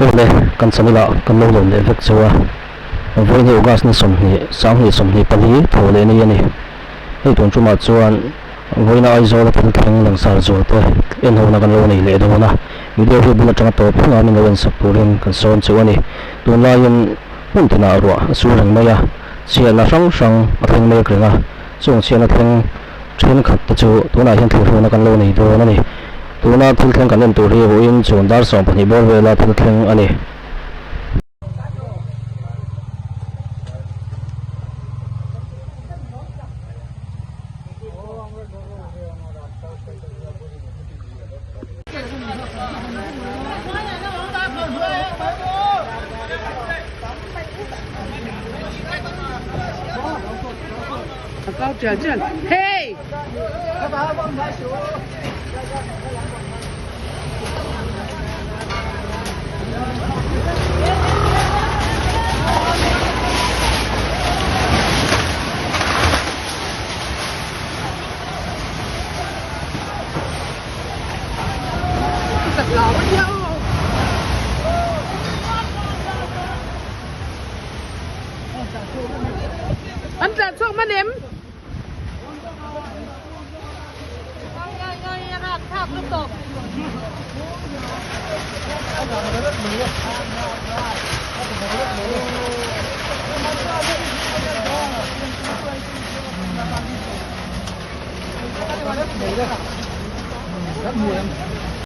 Awle, kan channel ah kan lo lawm leh vek cheu a, vawiin hi August ni 20, 2024 thaw leh ni a ni. Hei tun tumah chuan vawiina Aizawl a thil thleng langsar zual te en hona kan lo nei leh dawn a, video hi bul atanga tawp thleng a min lo en sak turin kan sawm cheu a ni. Tunlaiin hmun tinah ruah a sur reng mai a, chhiatna hrang hrang a thleng mek reng a, chung chhiatna thleng Thenkhat te chu tunah hian thil hruaina kan lo nei dawn a ni. Tuna thil thleng kan en tur hi vawiin chhun dar 12 bawr vela thil thleng a ni. A kau tial tial hey An tlan chhuak hman em?